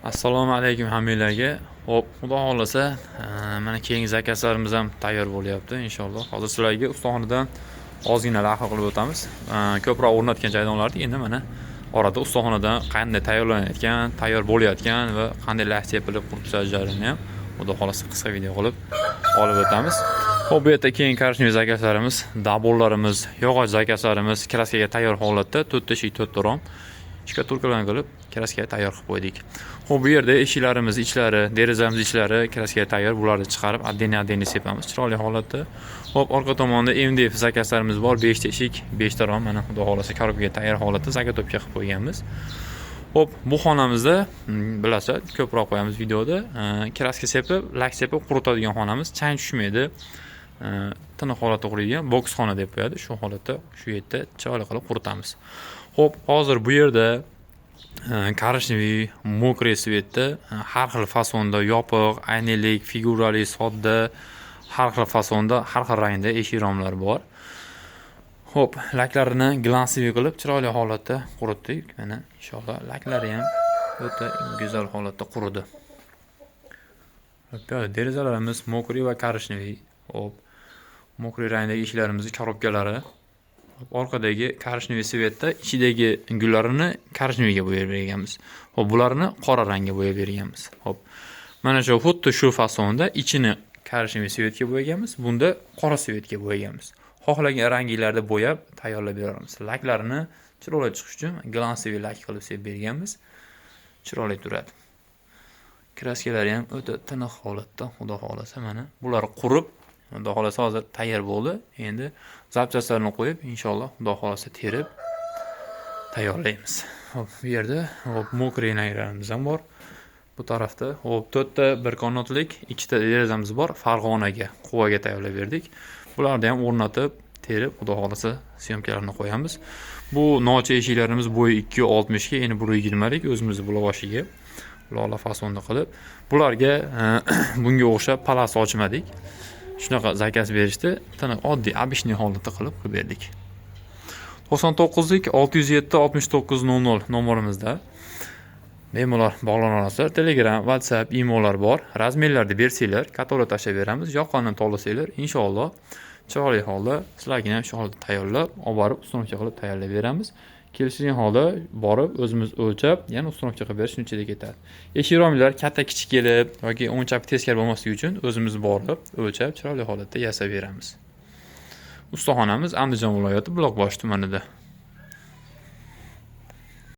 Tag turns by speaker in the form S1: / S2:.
S1: Assalomu alaykum hammanglarga. Xo'p, Xudo xohlasa, mana keyingi zakazlarimiz ham tayyor bo'lyapti inshaalloh. Hozir sizlarga ustaxonadan ozgina lavha qilib o'tamiz. Ko'proq o'rnatgan joydonlarni endi mana orada ustaxonadan qanday tayyorlanayotgan, tayyor bo'layotgan va qanday lak sepilib qurib jarayonini ham Xudo xohlasa qisqa video qilib olib o'tamiz. Xo'p, bu yerda keyin коричневый zakazlarimiz, добор larimiz, yog'och zakazlarimiz краска ga tayyor holatda, to'rtta eshik, to'rtta rom штукатурка larni qilib, краска ga tayyor qilib qo'ydik. Xo'p, bu yerda eshiklarimiz ichlari, derazamiz ichlari краска ga tayyor. Bularni chiqarib, отдельно отдельно sepamiz chiroyli holatda. Xo'p, orqa tomonda MDF zakazlarimiz bor. 5 ta eshik, 5 ta rom, mana Xudo xohlasa коробка ga tayyor holatda заготовка qilib qo'yganmiz. Xo'p, bu xonamizda bilasizlar, ko'proq qo'yamiz videoda. Краска sepib, lak sepib quritadigan xonamiz, chang tushmaydi. Tiniq holatda quriydigan boks xona deb qo'yadi. Shu holatda shu yerda chiroyli qilib quritamiz. Xo'p, hozir bu yerda коричневый, мокрый цвет da har xil fasonda yopiq, aynalik, figurali, sodda, har xil fasonda, har xil rangda eshik romlar bor. Xo'p, laklarini глянцевый qilib chiroyli holatda quritdik. Mana inshaalloh laklari ham o'ta go'zal holatda quridi. Xo'p, derazalarimiz мокрый va коричневый. Xo'p, мокрый rangdagi eshiklarimizni коробка lari. Orqadagi коричневый цвет da ichidagi gullarini коричневый ga bo'yab berganmiz. Xo'p, bularni qora rangga bo'yab berganmiz. Xo'p, mana shu xuddi shu fasonda ichini коричневый цвет ga bo'yaganmiz, bunda qora цвет ga bo'yaganmiz. Xohlagan ranginglarda bo'yab tayyorlab beramiz. Laklarini chiroyli chiqishi uchun глянцевый lak qilib sepib berganmiz. Chiroyli turadi. Краска lari ham o'ta tiniq holatda, Xudo xohlasa mana bular qurib, Xudo xohlasa hozir tayyor bo'ldi. Endi запчасть larni qo'yib, inshaalloh Xudo xohlasa terib tayyorlaymiz. Xo'p, bu yerda hop мокрый ranglarimiz ham bor. Bu tarafda hop to'rtta bir комнат lik, ikkita derazamiz bor. Farg'onaga, Quvaga tayyorlab berdik. Bularni ham o'rnatib, terib, Xudo xohlasa съёмка larni qo'yamiz. Bu novcha eshiklarimiz bo'yi 2,60 ga, eni 1,20 lik o'zimizni buloqboshiga lola fasonda qilib, bularga bunga o'xshab palas ochmadik. Shunaqa заказ berishdi. Tiniq, oddiy, обычный holatda qilib qo'yib berdik. 99lik 607 69 00 nomerimizda bemalol bog'lana olasizlar. Telegram, WhatsApp, imolar bor. Размер larni bersanglar, katalog tashlab beramiz. Yoqqanini tanlasanglar, inshaalloh chiroyli holda sizlarga ham shu holda tayyorlab, olib borib установка qilib tayyorlab beramiz. Kelishilgan holda borib o'zimiz o'lchab, yana установка qilib berish shunchada ketadi. Eshik romlar katta kichik kelib yoki o'ng chap teskari bo'lmasligi uchun o'zimiz borib o'lchab chiroyli holatda yasab beramiz. Ustaxonamiz Andijon viloyati Buloqboshi tumanida.